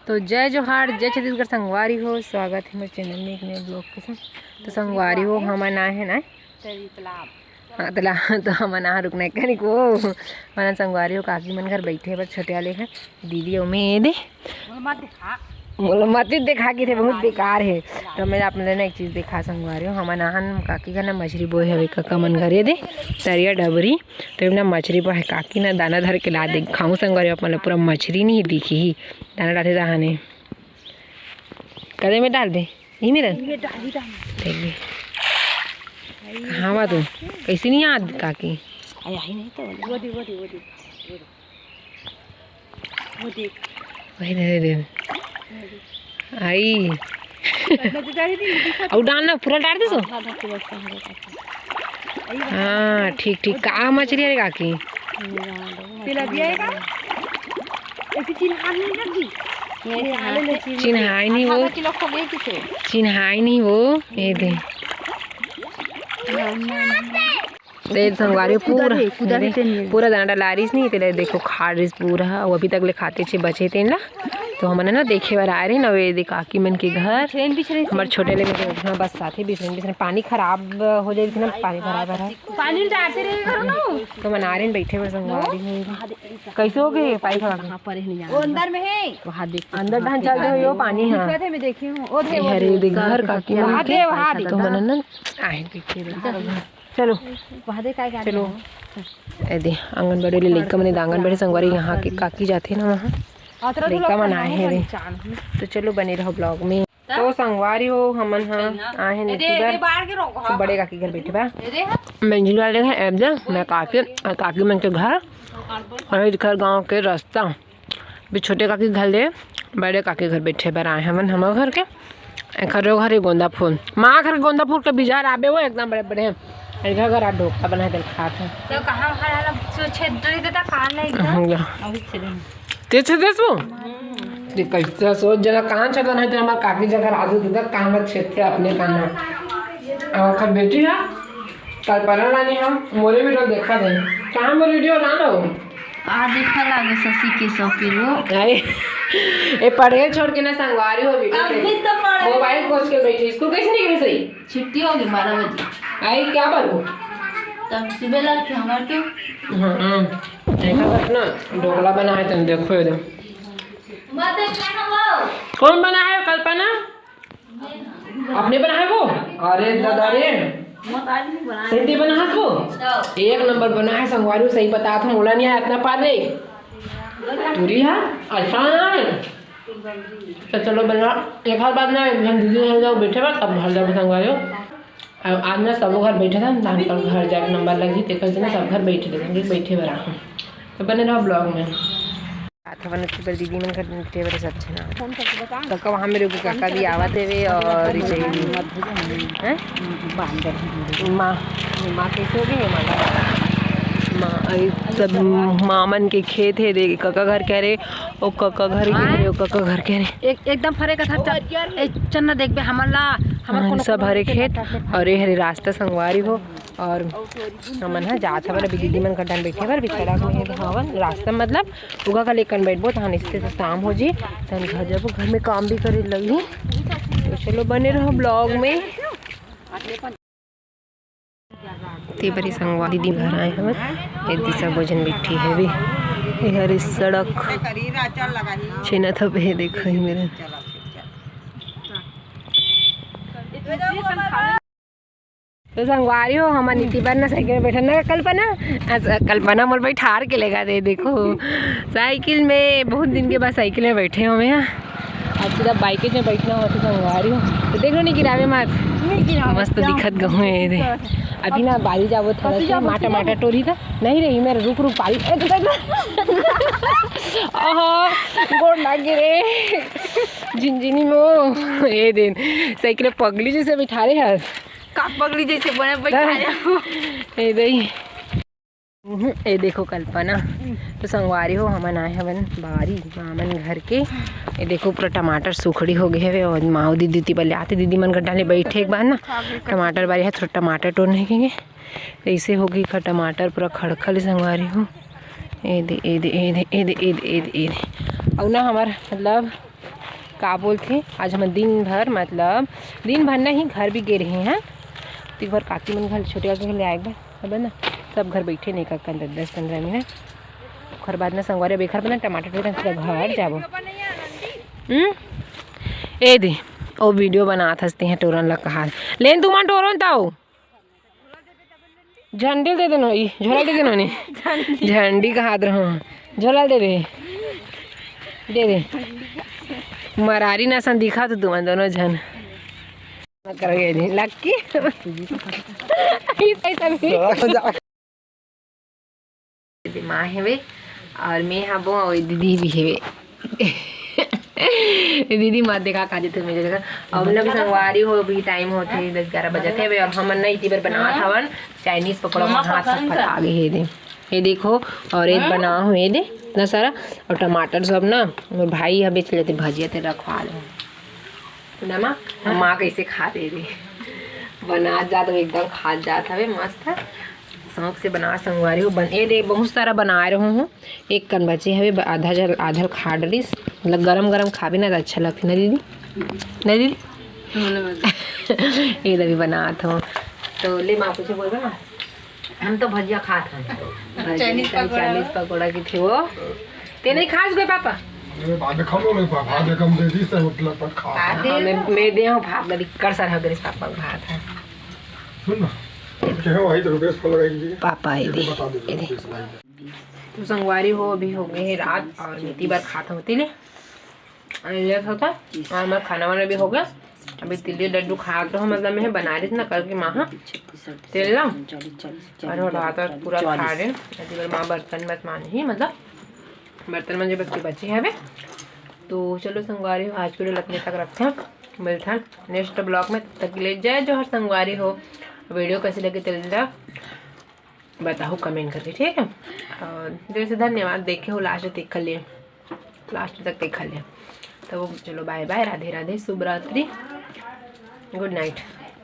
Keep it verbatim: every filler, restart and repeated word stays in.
तो जय जोहार, जय छत्तीसगढ़ संगवारी हो, स्वागत हे मोर चैनल में एक नए ब्लॉग के साथ। तो संगवारी हो, हमन आए हैं ना तेरी तालाब। हाँ, तला तो हमन आ रुकना है कनिक वो। हमन संगवारी हो काकी मन घर बैठे बर छोटे वाले घर दीदी अउ मैं दे। मोला मत दिखा। मोला मत दिखा कि थे बहुत बेकार है। तो मैं आप मन ल ना एक चीज़ देखा संगवारी हो, हमन आहन काकी घर ना मछरी बोए हवे कका मन घर ये दे तरिया डबरी। तो एमना मछरी बोए हे काकी ना दाना धर के ला दे खाऊं संगवारी हो, आप मन ल पूरा मछरी नहीं दिखी ही दाना डालते दहाने। कदे में डाल दे, यही में डाल। ये डाली दाना। देख ले। कहाँ बा तू? कैसे नहीं याद काकी? अरे आई नहीं तो वो दे, वो दे, वो दे, वो दे। वो दे। वही दे, दे, दे। आई। अउ डाल ना, पूरा डाल दे सो। हाँ, ठीक, ठीक। का मछरी है रे काकी? तिलपिया है का? ऐसी चिन्हार नहीं लगी। चिन्हाई नहीं वो। आधा किलो खो गई किसे? चिन्हाई नहीं वो। ये दे। ये संगवारी पूरा, कुदारी, कुदारी ये दे, पूरा दाना डाला रिस नहीं, तेला देखो खा रिस पूरा, वो अभी तक ले खाते छे बचे तेन ला। तो हमन ना देखे बर आए रहे ना, वे दे काकी मन के घर, हमर छोटे ले मेरे घर बस साथे बीस रंग बीस रंग पानी खराब हो जाए ना, पानी भरा भरा। पानी डालते रहे करो ना। तो मन आ रहे हैं बैठे बर संगवारी हो। कैसे हो गए पाइप खराब? वो अंदर में है। वहाँ देख अंदर ढांचा जो यो पानी है। दिखा दे, मैं देखी हूँ। ओ दे, ए वो हरे दे। दे घर काकी मन के। वहाँ दे। तो मन ना आए देखे बर। चलो। वहाँ दे, काय गाड़ी चलो। है? ए दे, आंगनबाड़ी ले लइका मने आंगनबाड़ी संगवारी यहाँ के काकी जाथे ना वहाँ। अतरा तो लइका मन आए हे रे। तो चलो बने रहो ब्लॉग में। तो संगवारी हो, हमन ह आए हे ए दे, ए दे, बाहर के रोक, हाँ। बड़े काकी घर बैठे बा। ए दे, हाँ। मंजिल वाले घर, ए दे, मैं काकी, और काकी मन के घर, और इधर गाँव के रास्ता। भी छोटे काकी घर ले बड़े काकी घर बैठे बर आए हमन, हमर घर के। एखर घर हे गोंदा फूल, माँ घर के गोंदा फूल के बिजार आबे वो एकदम बड़े बड़े। एखर घर आ ढोकला बनाए दे खात हे। तो कहाँ घर वाला सो छेद दे देता कान नहीं एकदम। हम्म, या। अभी छेद नहीं। ते छेद दे सो? ते कैसे सोच जना कहाँ छेद नहीं तो हमार काकी जगह राजू देता कहाँ छेद थे अपने कहाँ। और खर बेटी है। कल्पना रानी हम मोरे वीडियो देखा दे। कहाँ मोर वीडियो ना लो? आ देखा लागे शशि के सौंपी लो। अरे, ए पढ़े छोड़ के ना संगवारी हो वीडियो अभी देख। तो पढ़े। मोबाइल खोज के बैठी। स्कूल कैसे नहीं गई सही? छुट्टी हो गई बारह बजे। आई क्या बात हो? तब सुबह लग के हमारे तो। हाँ, हाँ। देखा बस ना, ढोकला बना है तुम देखो ये दो। मत देखना वो। कौन बना है कल्पना? अपने बनाए वो? अरे दादा रे। सही बना है वो? एक नंबर बना है संगवारी, सही बता था, मोला नहीं आया इतना पार रे। तुरी है, अच्छा है। तो चलो बना, एक हर बात ना, एक घंटे दीदी घर जाओ बैठे बा, तब घर जाओ संगवारी। अब आज ना सबो घर बैठे था, धान पर घर जाके नंबर लगी, तेकर से ना सब घर बैठे थे, बैठे बरा। तो बने रहो ब्लॉग में। बात हवन के बर दीदी मन कर टेबल सब छे ना। फोन करके बता। काका वहाँ मेरे को काका भी आवत हेवे और इसे हैं? माँ, माँ कैसे हो गई है माँ? माँ, अरे सब माँ मन के खेत है, देख काका घर कह रहे, ओ काका घर कह रहे, ओ काका घर कह रहे। एक, एकदम फरे का था, चल, ए, चल ना देखबे हमन ला, हमर हाँ, कोनो सब कोनो हरे के खेत, लगा के अरे हरे रास्ता संगवारी हो। और हमन ह जात हवन अभी दीदी मन कटन बैठे बर, बिछड़ा के हे हवन रास्ता, मतलब उगा का लेकन बैठबो, तहन इससे तो शाम हो जी, तहन घर जाबो, घर में काम भी करे लगही। तो चलो बने रहो ब्लॉग में। ते बरी संगवा दीदी घर आए हवन, ये दिशा भोजन बैठी है भी। ये हरी सड़क छेना थप है, देखो ही मेरे। तो संगवारी हो, हमन इति बर ना साइकिल में बैठन ना कल्पना, अस-, कल्पना मोर बैठार के लेगा दे, देखो साइकिल में, बहुत दिन के बाद साइकिल में बैठे हो मैं, हाँ। अब सीधा बाइक में बैठना हो तो संगवारी हो, तो देख लो नहीं गिरावे मत, नहीं गिरावे, मस्त क्या दिखत गहूँ है ये दे। दिखत? अभी ना बारी जाबो थोड़ा अभी सा जाबो माटा सीधा? माटा टोरी था, नहीं रही मेरा रुक रुक पारी, ए, तो, तो, ओहो, गोड़ लाग गे रे, झिनझिनी मो, ये दिन साइकिल पगली जैसे बिठा रहे हस। का पगली जैसे बने बैठा जाओ। ए दई। उहुं, ए देखो कल्पना, तो संगवारी हो, हमन आए हवन बारी मामन घर के। ए देखो पूरा टमाटर सुखड़ी हो गए हवे और माऊ दीदी ती बले आते दीदी मन गड्ढा ले बैठे एक बार ना, टमाटर बारी है, थोड़ा टमाटर टोरने के लिए। ऐसे हो गई का टमाटर पूरा खड़खल संगवारी हो। ए दे, ए दे, ए दे, ए दे, ए दे, ए दे, ए दे। और ना हमार मतलब का बोलथे, आज हम दिन भर, मतलब दिन भर नहीं, घर भी गे रहे हैं। तो एक बार काकी मन घर, छोटे काकी घर ले आए एक बार, सब है ना, सब घर बैठे नहीं, का दस दस पंद्रह मिनट। ओकर बाद में संगवारी बेखर बना टमाटर टोरे, पूरा घर जाबो। हम्म, ए दे, ओ वीडियो बनात हस तेहा टोरन ला कहा, लेन तुमन टोरन ताऊ। झंडी दे देनो, ई झोला दे देनो ने। झंडी कहात रहो, झोला दे दे, दे दे। मरारी नसन दिखा तो तुमन दोनों झन। मत करो ये नहीं, लक्की। ई सही तभी। दीदी माँ हेवे और मैं हबो और दीदी भी हेवे। दीदी माँ देखा खा जथे मेरे जगह। अब ना भी संगवारी हो, अभी टाइम होथे दस ग्यारह बजे थे और हमन ना इसी बार बनावत हवन चाइनीज पकौड़ा। मम्मा हाथ पसंद सब फटा गए हे दे। ये देखो, और एक बना हो ये दे इतना सारा, और टमाटर सब ना मोर भाई ह बेच लेते भजिया ते रखवा ले। ना माँ, माँ कैसे खा दे रही, बना जात एकदम खा जात हवे मस्त। शौक से बना संगवारी हो बन, ये दे बहुत सारा बना रहे हूँ। एक कन बचे हवे, ब-, आधा जल, आधा ल खा डरिस। मतलब गरम गरम खाबे ना त अच्छा लगथे ना दीदी, ना दीदी? ये दे अभी बनात हो तो ले माँ कुछ बोलबे ना। हम तो भजिया खात हन। भजिया, चाइनीज पकौड़ा। चाइनीज पकौड़ा की थी वो। ते नहीं खास बे पापा? अरे बाद में खा लो, नहीं पा-, भात कम दे दी से होटल पर खा। हाँ, मैं, मैं दे हूँ भात, बड़ी कर सर हगरे पापा भात है। सुन ना, कहे वही तो रुपेश को लगाई दीजिए। पापा ये दे, बता दे ये दे। रुपेश भाई। तो संगवारी हो, अभी हो गए हैं रात और मैं इतनी बार खाता हूँ तेले। लेट होता और मैं खाना वाना भी हो गया। अभी तिल्ली लड्डू खात रहो, मतलब मैं बना रही थी ना कल की माँ तेल ला। और हो रहा था पूरा खा रहे। अभी माँ बर्तन मत मानी, मतलब बर्तन मंजे बस के बचे हवे। तो चलो संगवारी हो, आज के वीडियो इतने तक रखते हैं, मिलते हैं नेक्स्ट ब्लॉग में। तब तक के लिए जय जोहार संगवारी हो। वीडियो कैसे लगे तेल ला बताओ कमेंट करके, ठीक है? और दिल से धन्यवाद, देखे हो लास्ट तक के लिए, लास्ट तक देखा ले। तो चलो बाय बाय, राधे राधे, शुभ रात्रि, गुड नाइट।